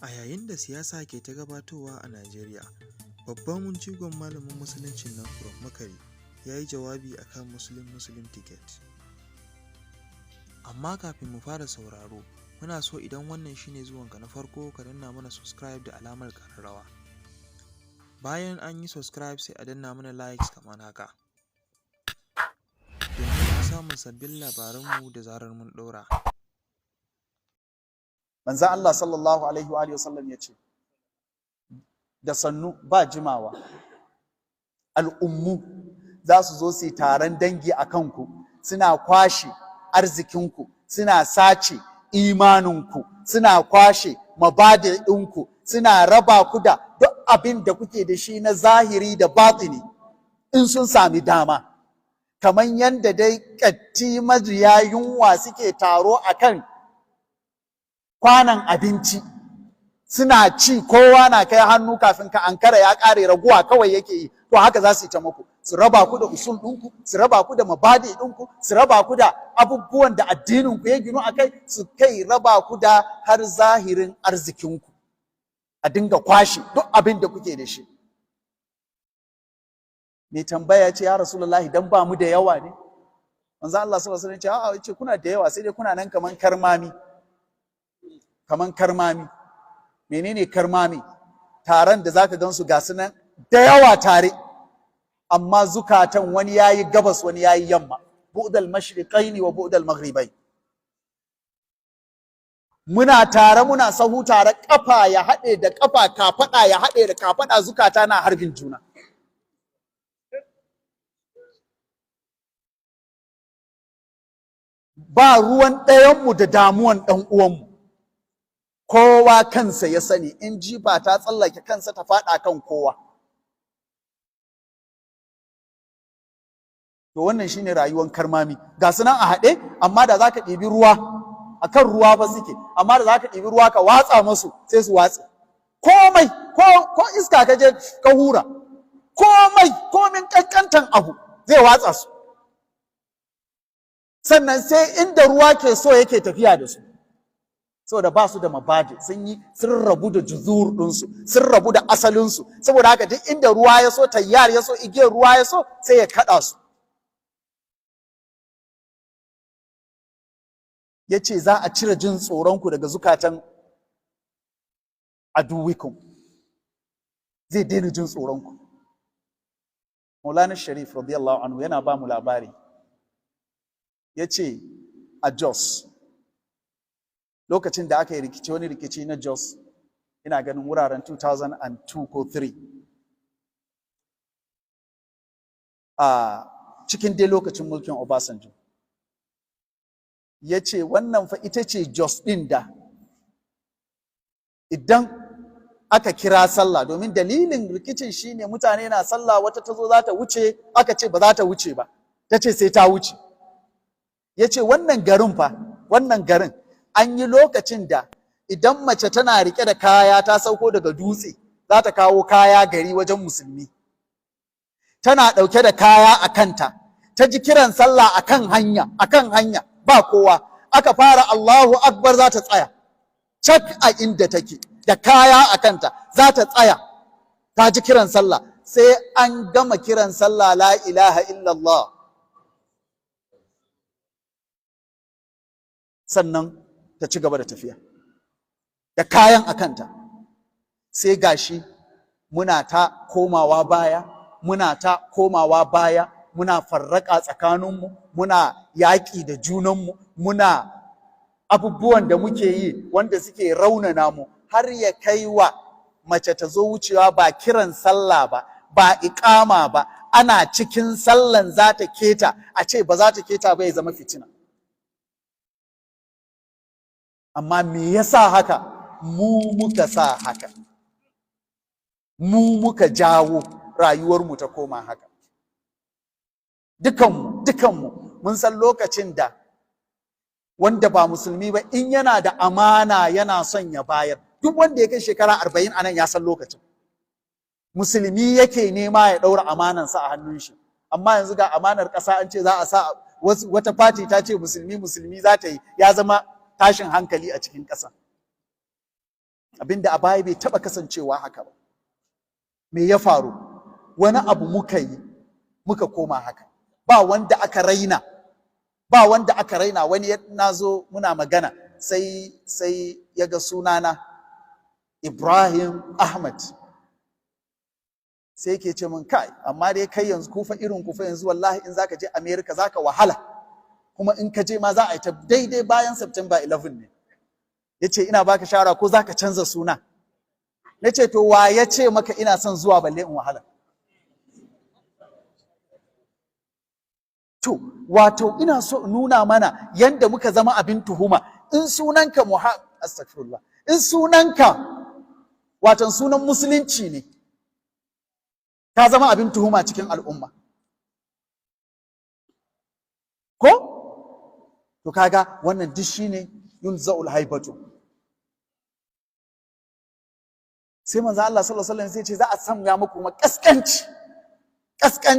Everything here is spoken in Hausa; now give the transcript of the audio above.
A yayin da siyasa ke ta gabatowa a Najeriya, babban jigon malamin Musuluncin nan Prof. Makari ya yi jawabi a kan Muslim-Muslim ticket. Amma kafin mu fara sauraro, muna so idan wannan shi ne zuwanka na farko ka danna mana subscribe da alamar ƙararrawa. Bayan an yi subscribe, sai a danna mana likes kamar haka. Domin samun sabbin labaranmu da zarar mun ɗora. Manzan Allah sallallahu alaihi wa sallam ya ce, da sannu ba jimawa, al'ummu za su zo su yi taron dangi a kanku, suna kwashe arzikinku, suna sace imaninku, suna kwashe mabadi ɗinku, suna raba ku da duk abin da kuke da shi na zahiri da batini in sun sami dama. Kamar yadda dai ƙatti majiya yunwa suke taro a kan kwanan abinci suna ci, kowa na kai hannu, kafin ka ankara ya ƙare, raguwa kawai yake yi. To haka za su yi ta muku, su raba ku da usul ɗinku, su raba ku da mabadi ɗinku, su raba ku da abubuwan da addinin ku ya ginu a kai, su kai raba ku da har zahirin arzikinku, a dinga kwashe duk abin da kuke da shi. Mai tambaya ce, "Ya Rasulullahi, dan ba mu da yawa ne?" Manzo Allah sallallahu alaihi wasallam ce, "A'a." Ce, "Kuna da yawa, sai dai kuna nan kaman karmami." Kaman karmami. Menene karmami? Taron da zaka gansu ga su nan da yawa tare, amma zukatan wani yayi gabas, wani yayi yamma. Bu'dal mashriqaini wa bu'dal maghribai. Muna tare, muna sahu tare, kafa ya haɗe da kafa, kafaɗa ya haɗe da kafaɗa, zukata na harbin juna. Ba ruwan ɗayanmu da damuwan ɗan uwanmu. Kowa kansa ya sani, in jifa ta tsallake kansa ta faɗa kan kowa. To wannan shine rayuwar karmami. Ga su nan a haɗe, amma da za ka ɗibi ruwa a kan ruwa ba suke, amma da za ka ɗibi ruwa ka watsa musu sai su watse. Komai, ko iska ka je ka hura, komai, komin ƙanƙantan abu zai watsa su. Sannan sai inda ruwa ke so yake tafiya da su. Saboda ba su da mabadi, sun yi sun rabu da juzur ɗinsu, sun rabu da asalinsu. Saboda haka duk inda ruwa ya so, tayyar ya so, igiyar ruwa ya so, sai ya kaɗa su. Ya ce za a cire jin tsoronku daga zukatan aduwikum, zai daina jin tsoronku. Maulana Sharif radiyallahu anhu yana ba mu labari, ya ce a Jos, lokacin da aka yi rikici, wani rikici na Jos, ina ganin wuraren 2002 ko 3, a cikin dai lokacin mulkin Obasanjo, ya ce wannan fa ita ce Jos ɗin da idan aka kira sallah, domin dalilin rikicin shine mutane na sallah, wata ta zo za ta wuce, aka ce ba za ta wuce ba, ta ce sai ta wuce. Ya ce wannan garin fa, wannan garin an yi lokacin da idan mace tana rike da kaya ta sauko daga dutse za ta kawo kaya gari wajen musulmi, tana ɗauke da kaya a kanta, ta ji kiran sallah a kan hanya, a kan hanya ba kowa, aka fara Allahu Akbar, za ta tsaya cak a inda take da kaya a kanta, za ta tsaya, ta ji kiran sallah, sai an gama kiran sallah, la ilaha illallah, sannan ta ci gaba da tafiya da kayan a kanta. Sai gashi muna ta komawa baya, muna ta komawa baya, muna farraka tsakaninmu, muna yaƙi da junanmu, muna abubuwan da muke yi wanda suke raunana mu, har ya kai wa mace ta zo wucewa, ba kiran sallah ba, ba iƙama ba, ana cikin sallan za ta keta, a ce ba za ta keta ba, ya zama fitina. Amma me yasa haka? Mu muka sa haka, mu muka jawo rayuwarmu ta koma haka. Dukanmu, dukanmu mun san lokacin da wanda ba musulmi ba, in yana da amana yana son ya bayar, duk wanda ya kai shekara 40 anan ya san lokacin musulmi yake nema ya ɗaura amanansa a hannun shi. Amma yanzu ga amanar ƙasa an ce za a sa wata fati, ta ce musulmi musulmi za ta yi, ya zama tashin hankali a cikin ƙasa. Abinda a baya bai taɓa kasancewa haka ba. Me ya faru? Wani abu muka yi muka koma haka. Ba wanda aka raina, ba wanda aka raina. Wani na zo muna magana, sai ya ga sunana Ibrahim Ahmad, sai yake ce min, "Kai, amma dai kai yanzu kufa irin kufa yanzu, wallahi in zaka je America zaka wahala, kuma in ka je ma za a yi ta." Daidai bayan September 11 ne. Yace, "Ina baka shawara ko zaka canza suna." Nace, "To, wa ya ce maka ina son zuwa balle in wahala?" To, wato ina so in nuna mana yanda muka zama abin tuhuma. In sunanka Muha, astaghfirullah, in sunanka, watan sunan Musulunci ne, ka zama abin tuhuma cikin al'umma. Ko? To, kaga wannan duk shine yunza'ul haibatu. Sai manzo Allah sallallahu alaihi wasallam sai ce za a sanya muku kuma kaskanci. Kaskanci.